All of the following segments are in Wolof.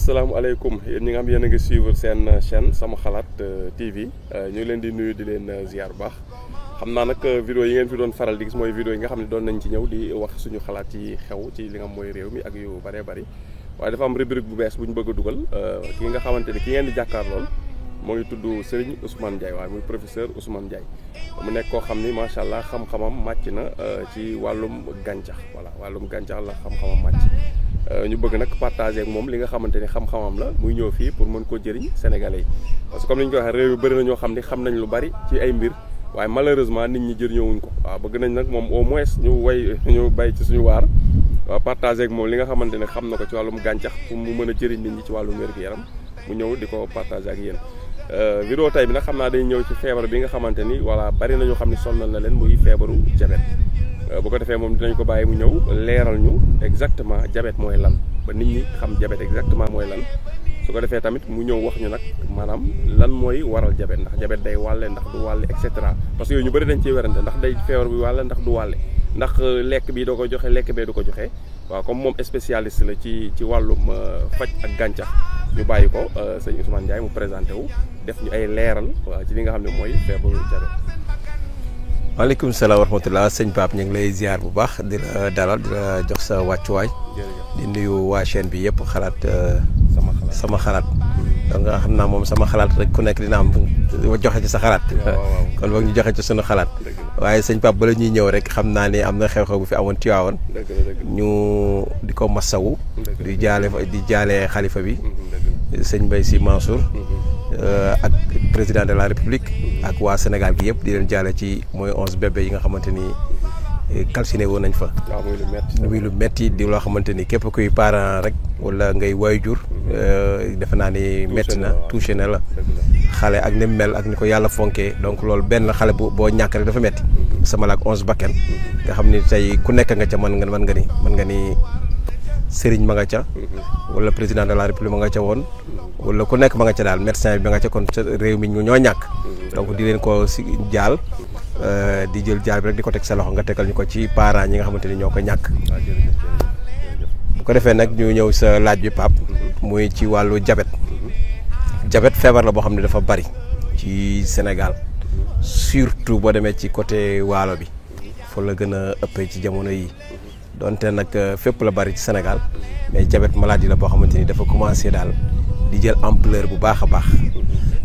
asalaamaaleykum yéen ñi nga xam yéen a ngi suivre seen chaîne sama xalaat TV ñu ngi leen di nuyu di leen ziar bu baax xam naa nag vidéo yi ngeen fi doon faral di gis mooy vidéo yi nga xam ne doon nañ ci ñëw di wax suñu xalaat ci xew ci li nga xam mooy réew mi ak yu bëree bëri waaye dafa am rubrique bu bees bu ñu bëgg a dugal ki nga xamante ni ki ngeen di jàkkaar lool moo ngi tudd Serigne Ousmane Ndiaye waaye muy professeur Ousmane Ndiaye mu nekk koo xam ni macha allah xam-xamam màcc na ci wàllum gàncax voilà wàllum gàncax la xam-xamam màcc. ñu bëgg nag partager ak moom li nga xamante ni xam-xamam la muy ñëw fii pour mën koo jëriñ sénégalais yi parce que comme ni ñu ko waxee réew yu bëri na ñoo xam ni xam nañ lu bari ci ay mbir waaye malheureusement nit ñi jëriñoowuñ ko waaw bëgg nañ nag moom au moins ñu bay ci suñu waar waaw partager ak moom li nga xamante ne xam na ko ci wàllum gàncax pour mu mën a jëriñ nit ñi ci wàllum wér-gu-yaram mu ñëw di ko partager ak yéen vidéo tey bi nag xam naa day ñëw ci feebar bi nga xamante ni voilà bari na ñoo xam ne sonnal na leen muy feebaru diabète bu ko defee moom dinañ ko bàyyi mu ñëw leeral ñu exactement diabète mooy lan ba nit ñi xam diabète exactement mooy lan su ko defee tamit mu ñëw wax ñu nag maanaam lan mooy waral diabète ndax diabète day wàlle ndax du wàlle et cetera parce que yooyu ñu bëri dañ ciy werante ndax day feebar bi wàlle ndax du wàlle ndax lekk bi doo ko joxe lekk bee du ko joxe waaw comme moom spécialiste la ci wàllum faj ak gàncax ñu bàyyi ko sëñ Ousmane Ndiaye mu présenté wu def ñu ay leeral waaw ci li nga xam ne mooy feebaru diabète. waaleykum salaam wa rahmatulah sëñ Pape ñu ngi lay ziar bu baax di la dalal di la jox sa wàccuwaay. di nuyu waa chaîne bi yëpp xalaat. sama xalaat. donc nga xam naa moom sama xalaat rek ku nekk dina am joxe ci sa xalaat. kon boog ñu joxe ci sunu xalaat. waaye sëñ Pape bala ñuy ñëw rek xam naa ni am na xew-xew bu fi amoon Tiwaawan. ñu di ko masawu. di jaale xalifa bi. sëñ Mbaye Sy Mansour. ak président de la république ak waa Sénégal gi yëpp di leen jaale ci mooy 11 bébé yi nga xamante ni calciné woon nañ fa. waaw muy lu metti di loo xamante ni képp kuy parent rek wala ngay waajur defe naa ni metti na touché na la xale ak ni mu mel ak ni ko yàlla fonkee donc loolu benn xale boo ñàkk rek dafa metti sama la ak 11 bakken nga xam ni tey ku nekk nga ca mën nga ni Serigne ma nga ca wala président de la république ma nga ca woon wala ku nekk ma nga ca daal médecin bi ma nga ca kon réew mi ñoo ñàkk donc di leen ko si jaal di jël jaal bi rek di ko teg sa loxo nga tegal ñu ko ci parents ñi nga xamante ni ñoo ko ñàkk bu ko defee nag ñu ñëw sa laaj bi Pape muy ci wàllu diabète feebar la boo xam ne dafa bari ci Sénégal surtout boo demee ci côté waalo bi fa la gën a ëppee ci jamono yi donte nag fépp la bari ci Sénégal mais diabète maladie la boo xamante ni dafa commencé daal di jël ampleur bu baax a baax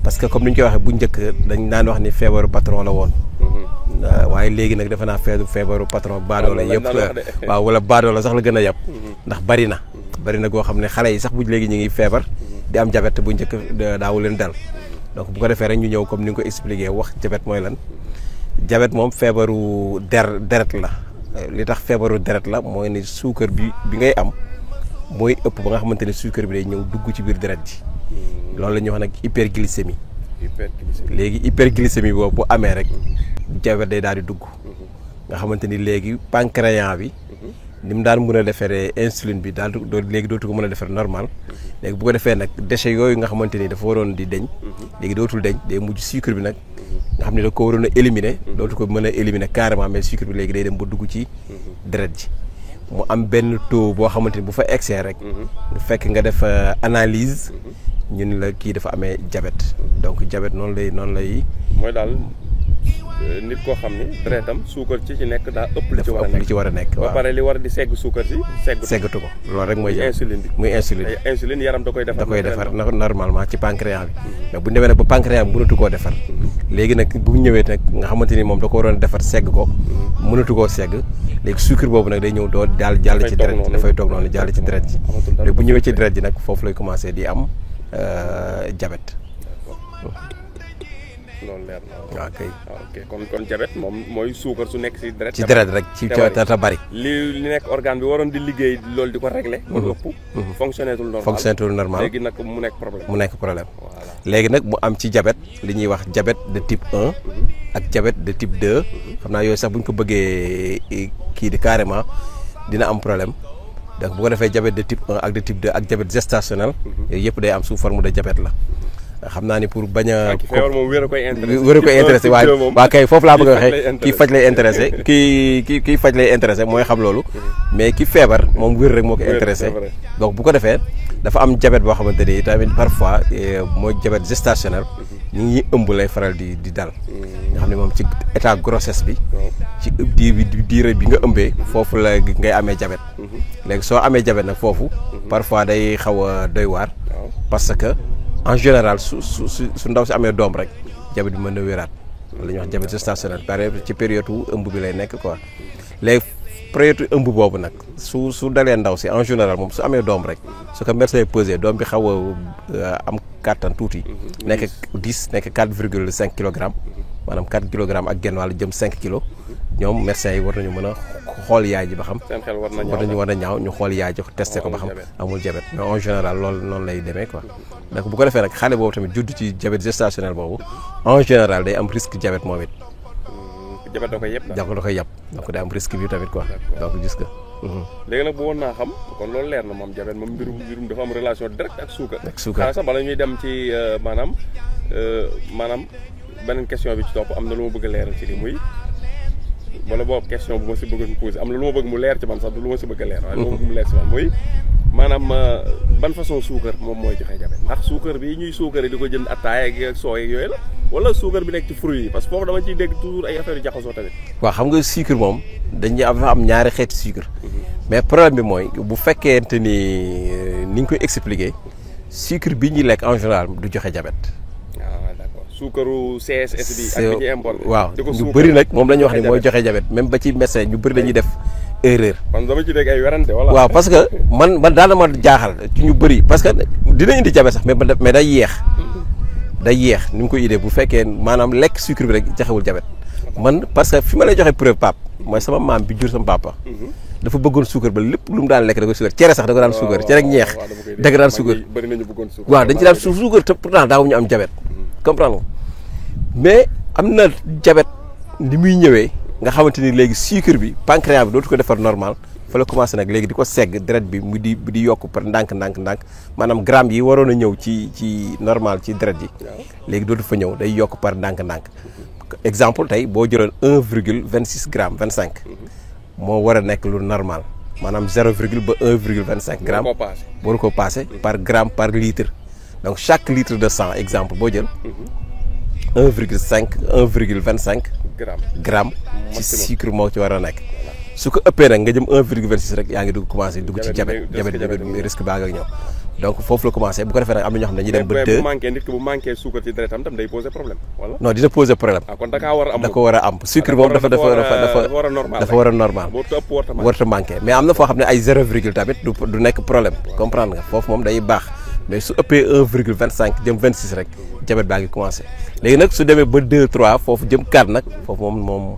parce que comme ni ñu koy waxee bu njëkk dañ daan wax ni feebaru patron la woon waaye léegi nag defe naa feebaru patron baadoola yëpp waaw wala baadoola sax la gën a yàpp ndax bari na goo xam ne xale yi sax bu léegi ñu ngi feebar di am diabète bu njëkk daawu leen dal donc bu ko defee rek ñu ñëw comme ni nga ko expliqué wax diabète mooy lan diabète moom feebaru deret la li tax feebaru deret la mooy ni suukar bi ngay am mooy ëpp ba nga xamante ne suukar bi day ñëw dugg ci biir deret ji loolu la ñuy wax nag hyperglycémie léegi hyperglycémie boobu bu amee rek diabète day daal di dugg nga xamante ni léegi pancréas bi ni mu daan mën a defaree insuline bi daal léegi dootu ko mën a defar normal léegi bu ko defee nag déchets yooyu nga xamante ni dafa waroon di deñ léegi dootul deñ day mujj sucre bi nag nga xam ne da ko waroon a éliminer dootu ko mën a éliminer carrément mais sucre bi léegi day dem ba dugg ci deret ji mu am benn taux boo xamante ni bu fa excès rek nga fekk nga def analyse ñun la kii dafa amee diabète donc diabète noonu lay mooy daal nit koo xam ni deretam suukar ci nekk daa ëpp li ci war a nekk ba pare li war di segg suukar si seggatu ko loolu rek mooy insuline bi muy insuline yaram da koy defar normalement ci pancréas bi mais bu ñu demee nag ba pancréas bi mënatu koo defar léegi nag bu ñëwee nag nga xamante ni moom da ko waroon defar segg ko mënatu koo segg léegi sucre boobu nag day ñëw doo jàll ci deret ji dafay toog noonu jàll ci deret ji léegi bu ñëwee ci deret ji nag foofu lay commencé di am diabète loolu leer na waaw kay ok kon diabète moom mooy suukar su nekk ci deret rek ci ta bari li nekk organe bi waroon di liggéey loolu di ko régler lu ëpp fonctionné tul normal léegi nag mu nekk problème voilà léegi nag mu am ci diabète li ñuy wax diabète de type 1 ak diabète de type 2 xam naa yooyu sax bu ñu ko bëggee kii di carrément dina am problème donc bu ko defee diabète de type 1 ak de type 2 ak diabète gestationnel yooyu yëpp day am sous forme de diabète la xam naa ni pour bañ a. ki feebar moom wér a koy intéressé. wér a koy intéressé waa kay foofu laa bëgg a waxee kii faj lay intéressé kii faj lay intéressé mooy xam loolu. mais ki feebar moom wér rek moo ko intéressé. donc bu ko defee dafa am diabète boo xamante ni tamit parfois mooy diabète gestationnel. ñu ngi ëmb lay faral di dal. nga xam ne moom ci état grossesse bi. ci diire bi nga ëmbee. foofu la ngay amee diabète. léegi soo amee diabète nag foofu. parfois day xaw a doy waar. parce que en général su ndaw si amee doom rek diabète bi mën na wéraat. la ñuy wax diabète gestationnel ci période wu ëmb bi lay nekk quoi. léegi période ëmb boobu nag su dalee ndaw si en général moom su amee doom rek su ko médecin pesé doom bi xaw a am kàttan tuuti. nekk 10 nekk 4,5 kilogrammes. maanaam 4 kilogrammes ak genn wàll jëm 5 kilos. ñoom médecins yi war nañu mën a xool yaay ji ba xam. seen xel war na ñaaw ñu xool yaay ji testé ko ba xam amul diabète mais en général loolu noonu lay demee quoi. donc bu ko defee nag xale boobu tamit judd ci diabète gestationnel boobu en général day am risque diabète moom it. diabète da koy yëpp da koy yëpp donc day am risque bi tamit quoi. donc gis nga. léegi nag bu woon naa xam kon loolu leer na moom diabète moom mbirum dafa am relation directe ak suukar. ak suukar sax bala ñuy dem ci maanaam beneen question bi ci topp am na lu ma bëgg a leeral ci li muy. wala boobu question bu ma si bëggoon posé am na lu ma bëgg mu leer ci man sax du lu ma si bëgg a leer waaye lu ma bëgg mu leer ci man mooy maanaam ban façon suukar moom mooy joxe diabète ndax suukar bi ñuy suukar yi di ko jënd attaaya ak sooy ak yooyu la wala suukar bi nekk ci fruits yi parce que foofu dama ciy dégg toujours ay affaire yu jaxasoo tamit. waaw xam nga sucre moom dañuy am ñaari xeeti sucre. mais problème bi mooy bu fekkente ni ñu koy expliquer sucre bi ñuy lekk en général du joxe diabète. suukaru CSS bi ak bi ñuy importé. waaw ñu bëri nag moom la ñuy wax ni mooy joxe diabète même ba ci médecin ñu bëri dañuy def erreur. man dama ci dégg ay werante wala. waaw parce que man daana ma jaaxal ci ñu bëri parce que dina indi diabète sax mais day yeex. day yeex ni mu koy idée bu fekkee maanaam lekk sucre bi rek joxewul diabète man parce que fi ma lay joxe preuve pap mooy sama maam bi jur sama papa. dafa bëggoon suukar ba lépp lu mu daan lekk da ko suukar cere sax da ko daan suukar cere ak ñeex da ko daan suukar. bëri nañu bëggoon suukar. waaw dañ ci daan suukar te pourtant daawuñu am diabète. comprendre nga mais am na diabète ni muy ñëwee nga xamante ni léegi sucre bi pancréas bi dootu ko defar normal fa la commencé nag léegi di ko segg deret bi mu di yokk par ndànk maanaam gramme yi waroon a ñëw ci normal ci deret ji léegi dootu fa ñëw day yokk par ndànk exemple tey boo jëloon 1,26 gramme 25 moo war a nekk lu normal maanaam 0 ba 1,25 gramme waru ko passé par gramme par litre donc chaque litre de sang exemple boo jël 1,25 gramme ci sucre moo ci war a nekk su ko ëppee nag nga jëm 1,26 rek yaa ngi dugg commencé dugg ci diabète risque baa nga ñëw donc foofu la commencé bu ko defee nag am na ñoo xam ne dañuy dem ba 2 nit ki bu manqué suukar ci deretam tam day poser problème wala non dina poser problème kon da kaa war a am da ko war a am sucre moom dafa war a normal warta manqué mais am na foo xam ne ay 0 tamit du nekk problème comprendre nga foofu moom day baax mais su ëppee 1,25 jëm 26 rek diabète baa ngi commencé léegi nag su demee ba 2 3 foofu jëm 4 nag foofu moom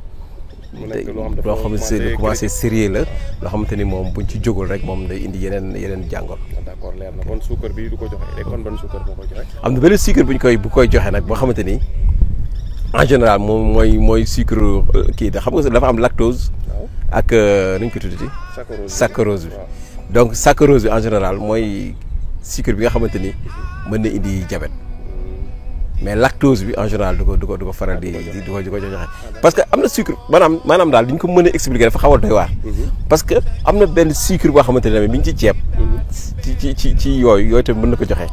loo xam ne lu commencé sérieux la loo xamante ni moom buñ ci jógul rek moom day indi yeneen jàngor. d'accord leer na kon suukar bi du ko joxe léegi kon ban suukar moo koy joxe. am na benn sucre bu koy joxe nag boo xamante ni en général moom mooy sucre kii xam nga dafa am lactose. ak nu ñu ko tuddati. saccharose bi donc saccharose bi en général mooy sucre bi nga xamante ni mën na indi diabète. mais lactose bi en général du ko faral di ko joxe parce que am na sucre maanaam daal di ñu ko mën a expliquer dafa xaw a doy waar. parce que am na benn sucre boo xamante ne mi ngi ci ceeb. ci yooyu tamit mën na ko joxe.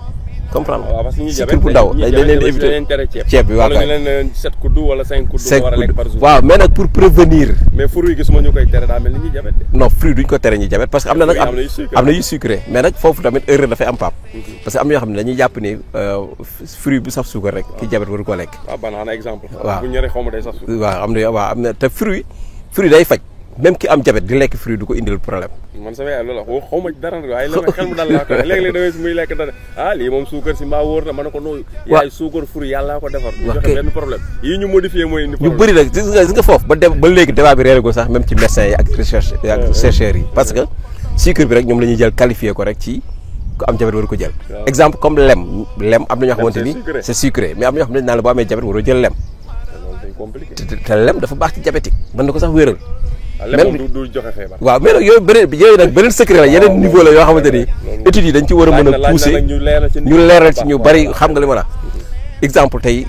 comprendre waaw parce que ñi sucre bu ndaw dañ leen éviter ceeb bi waaw kay wala ñu leen 7 kudd wala 5 kudd war a lekk par jour. waaw mais nag pour prévenir. mais fruits yi gisuma ñu koy tere daa mel ni ñuy diabète de. non fruits duñ ko tere ñi diabète parce que am na nag am na yu sucré mais nag foofu tamit erreur dafay am pap parce que am na yoo xam ne dañuy jàpp ni fruit bu saf suukar rek ki diabète waru ko lekk. waaw banana exemple. waaw bu ñoree xaw ma day saf suukar. waaw am na te fruit day faj même ki am diabète di lekk fruit du ko indil problème. man sama yaay loolu la xaw ma dara waaye la xel mu dal laa ko léeg-léeg da ngay muy lekk dara lii moom suukar si mbaa wóor na ma ne ko nooyu. yaay suukar fruit yàllaa ko defar. du joxe benn problème yii ñu modifié mooy indi problème. ñu bëri nag gis nga foofu ba léegi débat bi réeré ko sax même ci médecins yi ak chercheurs yi parce que sucre bi rek ñoom la ñuy jël qualifié ko rek ci ku am diabète waru ko jël. exemple comme lem am na ñoo xamante ni c'est sucré mais am na ñoo xam ne dañ naan la boo amee diabète waroo jël lem. te lem dafa baax ci diabétique mën na ko sax wéeral. même du joxe feebar. waaw mais nag yooyu nag beneen secret la yeneen niveau la yoo xamante ni études yi dañ ci war a mën a pousser ñu leeral ci ñu bari xam nga li ma la exemple tey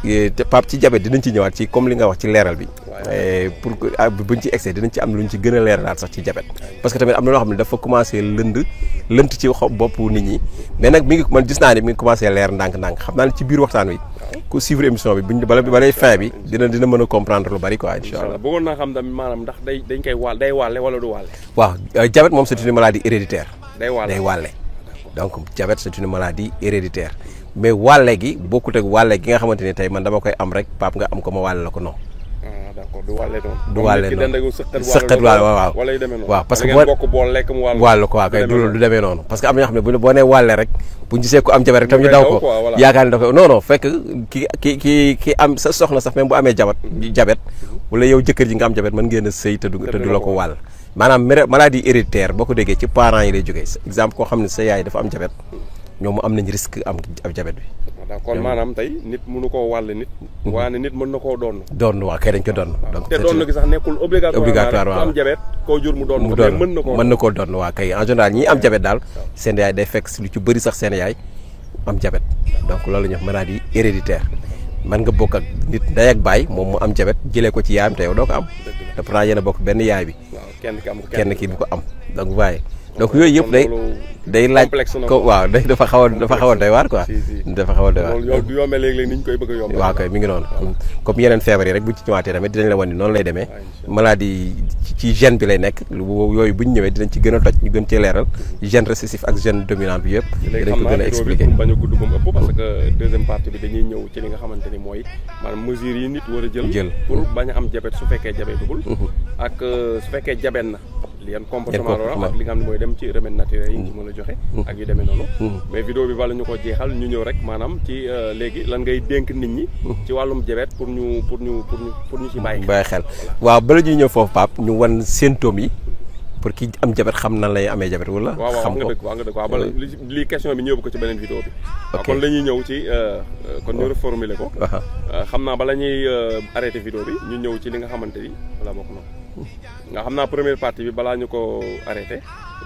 Pape ci diabète dinañ ci ñëwaat ci comme li nga wax ci leeral bi pour buñ ci excès dinañ ci am luñ ci gën a leeralaat sax ci diabète parce que tamit am na loo xam ne dafa commencé lënt ci bopp nit ñi mais nag mi ngi man gis naa ne mi ngi commencé leer ndànk-ndànk xam naa ne ci biir waxtaan wi ku suivre émission bi buñ balay fin bi dina mën a comprendre lu bari quoi incha allah. bëggoon naa xam tamit maanaam ndax dañ koy day wàlle wala du wàlle. waaw diabète moom c'est une maladie héréditaire. day wàlle donc diabète c'est une maladie héréditaire mais wàlle gi bokkut ak wàlle gi nga xamante ni tey man dama koy am rek Pape nga am ko ma wàlle la ko non. d'accord du wàlle noonu. du wàlle noonu sëqat waaw wala yu demee noonu. waaw parce que bokk bool lekk mu wàll ko waaw kay du demee noonu parce que am na ñoo xam ne boo nee wàlle rek bu ñu gisee ko am jabar rek tam ñu daw ko yaakaar ni da ko non fekk ki am sa soxna sax même bu amee jabet wala yow jëkkër ji nga am jabet mën ngeen a sëy te du la ko wàll maanaam maladie héréditaire boo ko déggee ci parents yi lay jógee exemple koo xam ne sa yaay dafa am jabet ñoom mu am nañ risque am jabet bi. kon maanaam tey nit mënu koo wàll nit. waaye nit mën na koo doon. waaw kay dañ ko doon. donc te doon gi sax nekkul obligatoire waaw am jabet koo jur mu doon. mën na koo doon waa kay en général ñi am jabet daal seen yaay day fekk lu ci bëri sax seen yaay am jabet donc loolu la ñuy wax maladie héréditaire mën nga bokk ak nit ndey ak baay moom mu am jabet jëlee ko ci yaayam te yow doo ko am. te pourtant yéen a bokk benn yaay bi. kenn ki bu ko am donc waaye. donc yooyu yëpp day laaj ko waaw dafa xaw a doy waar quoi. dafa xaw a doy waar loolu du yombee léeg-léeg ni ñu koy bëgg a yombee. waaw kay mi ngi noonu comme yeneen feebar yi rek bu ci ñëwaatee tamit dinañ la wan ni noonu lay demee. maladie ci gène bi lay nekk yooyu bu ñu ñëwee dinañ ci gën a toj ñu gën cee leeral gène récessif ak gène dominant bi yëpp. dinañ ko gën a expliquer léegi bañ a gudd ba mu ëpp parce que deuxième partie bi dañuy ñëw ci li nga xamante ni mooy maanaam mesures yi nit war a jël pour bañ a am diabète su fekkee diabètugul ak su fekkee diabète na li yan comportement loolu ak li nga xam ne mooy dem ci remède naturel yi ñu ci mën a joxe ak yu demee noonu mais vidéo bi bala ñu ko jeexal ñu ñëw rek maanaam ci léegi lan ngay dénk nit ñi ci wàllum diabète pour ñu ci bàyyi xel waaw bala ñuy ñëw foofu Pape ñu wan symptômes yi pour ki am diabète xam nan lay amee diabète wala xam ko waaw nga dëgg waaw bala lii question bi ñëw ko ci beneen vidéo bi waaw kon la ñuy ñëw ci kon ñu reformuler ko xam naa bala ñuy arrêté vidéo bi ñu ñëw ci li nga xamante ni wala bokk noonu nga xam naa première partie bi balaa ñu ko arrêté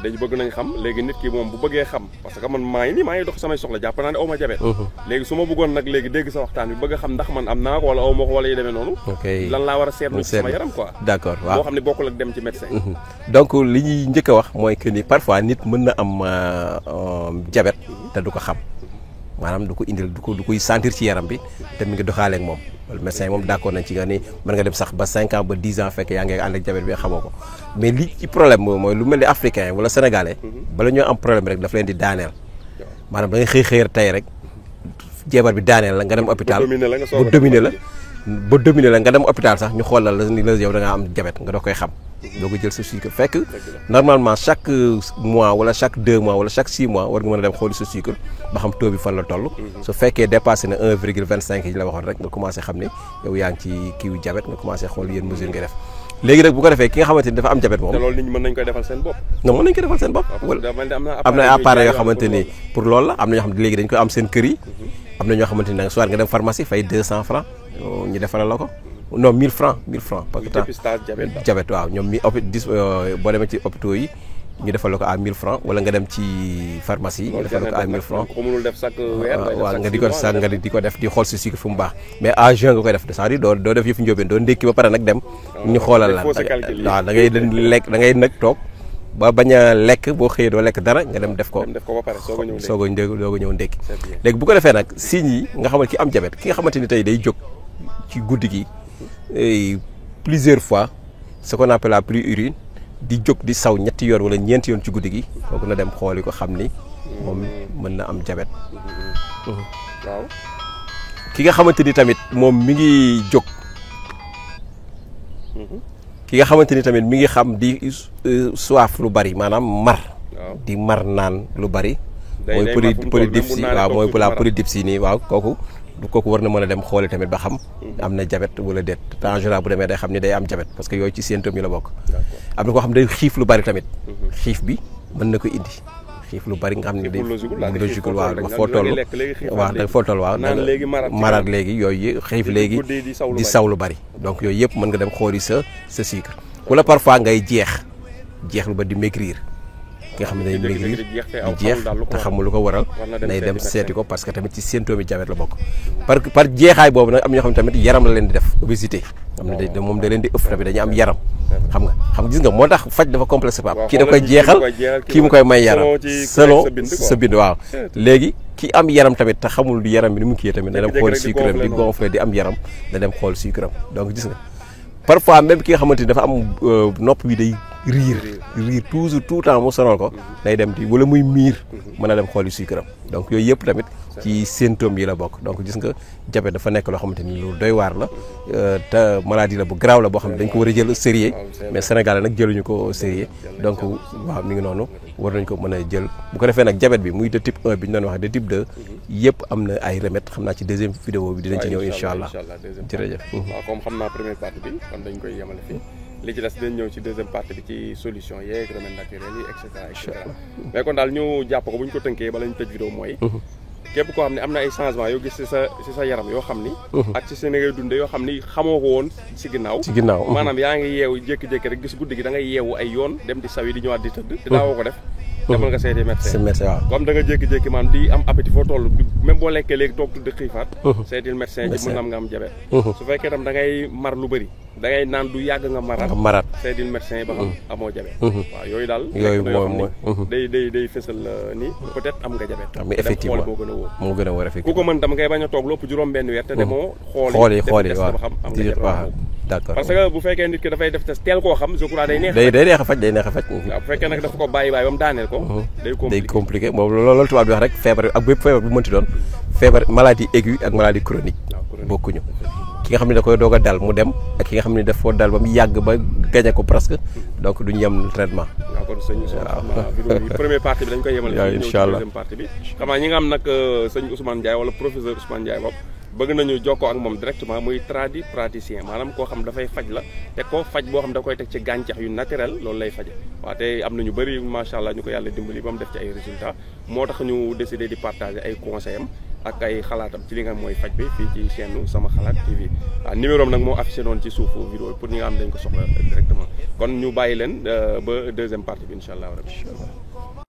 dañu bëgg nañ xam léegi nit ki moom bu bëggee xam parce que man maa ngi dox samay soxla jàpp naa ne aw ma diabète léegi su ma bëggoon nag léegi dégg sa waxtaan bi bëgg a xam ndax man am naa ko wala aw ma ko wala yu demee noonu lan laa war a seetlu ci sama yaram quoi d'accord waaw boo xam ne bokkul ak dem ci médecin donc li ñuy njëkk a wax mooy que ni parfois nit mën na am diabète te du ko xam maanaam du ko indil du koy sentir ci yaram bi te mi ngi doxaaleeg moom wala médecin moom d'accord nañ ci nga ni mën nga dem sax ba 5 ans ba 10 ans fekk yaa ngi ànd ak diabète bi nga xamoo ko mais li ci problème mooy lu mel ni africain wala sénégalais bala ñoo am problème rek daf leen di daaneel maanaam da ngay xëy tey rek jeebar bi daaneel la nga dem hôpital ba dominer la nga dem hôpital sax ñu xoolal la ni la yow da ngaa am diabète nga doo koy xam doo ko jël sa sucre fekk normalement chaque mois wala chaque 2 mois wala chaque 6 mois war nga mën a dem xooli sa sucre ba xam taux bi fan la toll su fekkee dépassé na 1,25 yi la waxoon rek nga commencé xam ne yow yaa ngi ci kiiwu diabète nga commencé xool yéen mesure ngay def léegi nag bu ko defee ki nga xamante ni dafa am diabète moom te loolu nit ñi mën nañ koy defal seen bopp non mën nañ koy defal seen bopp am na appareil yoo xamante ni pour loolu la am na ñoo xam ne léegi dañ koy am seen kër yi am na ñoo xamante ni nag soit nga dem pharmacie fay 200 francs ñu defaral la ko non 1000 francs parce que diabète waaw ñoom boo demee ci hôpitaux yi ñu defal la ko à 1000 francs wala nga dem ci pharmacie yi ñu defal la ko à 1000 francs ko mënul def chaque weer waaw nga di ko def di xool si sucre fu mu baax mais à jeun nga koy def c'est-à-dire doo def yëfu njóobeen doo ndékki ba pare nag dem ñu xoolal la waaw da ngay lekk da ngay nag toog ba bañ a lekk boo xëyee doo lekk dara nga dem def ko ba pare soog a ñëw ndékki léegi bu ko defee nag signes yi nga xamante ki am diabète ki nga xamante ni tey day jóg ci guddi gi plusieurs fois ce qu'on appelle la prurit di jóg di saw ñetti yoon wala ñeenti yoon ci guddi gi kooku na dem xooli ko xam ni moom mën na am diabète waaw ki nga xamante ni tamit moom mi ngi jóg ki nga xamante ni tamit mi ngi xam di soif lu bari maanaam mar di mar naan lu bari mooy polydipsie waaw mooy la polydipsie nii waaw kooku war na mën a dem xooli tamit ba xam am na diabète wala déet te en général bu demee day xam ni day am diabète parce que yooyu ci symptômes yi la bokk am na koo xam day xiif lu bari tamit xiif bi mën na ko indi xiif lu bari nga xam ne day logique waaw dafa foo toll waaw maraat léegi yooyu xiif léegi di saw lu bari donc yooyu yëpp mën nga dem xooli sa sucre wala parfois ngay jeex lu ba di maigrir ki nga xam ne day maigrir di jeex te xamul lu ko waral day dem seeti ko parce que tamit ci symptôme yi diabète la bokk par jeexaay boobu nag am ñoo xam ne tamit yaram la leen di def obésité xam ne moom da leen di ëff tamit dañuy am yaram xam nga gis nga moo tax faj dafa complexe Pape kii da koy jeexal kii mu koy may yaram selon sa bind waaw léegi ki am yaram tamit te xamul di yaram bi ni mu kii tamit na dem xool sucre am di gonfler di am yaram na dem xool sucre am donc gis nga parfois même ki nga xamante ni dafa am nopp bi day riir toujours tout le temps mu sonal ko day dem di wala muy miir mën a dem xooli sucre am donc yooyu yëpp tamit ci symptômes yi la bokk donc gis nga diabète dafa nekk loo xamante ni lu doy waar la te maladie la bu grave la boo xam ne dañ ko war a jël sérieux mais Sénégal nag jëluñu ko sérieux donc waaw mi ngi noonu war nañ ko mën a jël bu ko defee nag diabète bi muy de type 1 bi ñu doon wax de type 2 yëpp am na ay remèdes xam naa ci deuxième vidéo bi dinañ ci ñëw incha allah jërëjëf waaw comme xam naa première partie bi kon dañ koy yemale fii li ci des dinañ ñëw ci deuxième partie bi ci solution yeeg remèdes naturels yi et cetera mais kon daal ñu jàpp ko bu ñu ko tënkee bala ñu tëj vidéo mooy képp koo xam ne am na ay changement yoo gis ci sa yaram yoo xam ni ak ci sa ngay dunde yoo xam ni xamoo ko woon ci ginnaaw maanaam yaa ngi yeewu jékki-jékki rek gis guddi gi da ngay yeewu ay yoon dem di sawi di ñëwaat di tëdd te daawoo ko def demal nga seeti médecin waaw comme da nga jékki-jékki maanaam di am appétit foo toll même boo lekkee léegi toog tudd xiifaat seetil médecin ji mën nga am diabète su fekkee tam da ngay mar lu bëri da ngay naan du yàgg nga maraat seetil médecin yi ba xam amoo diabète waaw yooyu daal mooy day fësal ni peut-être am nga diabète mais effectivement moo gën a wóor ku ko mën tam ngay bañ a toog lépp juróom benn weer te demoo xooli ba xam am nga diabète d'accord parce que bu fekkee nit ki dafay def test teel koo xam je crois day neex a faj waaw bu fekkee nag dafa ko bàyyi ba mu daaneel ko day compliqué moom loolu tubaab bi wax rek feebar ak bépp feebar bu mënti doon feebar maladie aiguë ak maladie chronique bokkuñu ki nga xam ne da koy doog a dal mu dem ak ki nga xam ne daf koo dal ba mu yàgg ba gañe ko presque donc duñu yem traitement waaw kon sëñ vidéo bi première partie bi dañ koy yemal waaw incha allah deuxième partie bi xam naa ñi nga am nag sëñ Ousmane Ndiaye wala professeur Ousmane Ndiaye bopp bëgg nañu jokkoo ak moom directement muy praticien maanaam koo xam dafay faj la te ko faj boo xam da koy teg ci gàncax yu naturel loolu lay faje waaw te am nañu bëri macha allah ñu ko yàlla dimbali ba mu def ci ay résultats moo tax ñu décidé di partager ay conseils am ak ay xalaatam ci li nga xam mooy faj bi fii ci chaîne Sama Xalaat TV waaw numéro am nag moo affiché noonu ci suufu vidéo bi pour ñi nga xam dañ ko soxla directement kon ñu bàyyi leen ba deuxième partie bi incha allah rabbi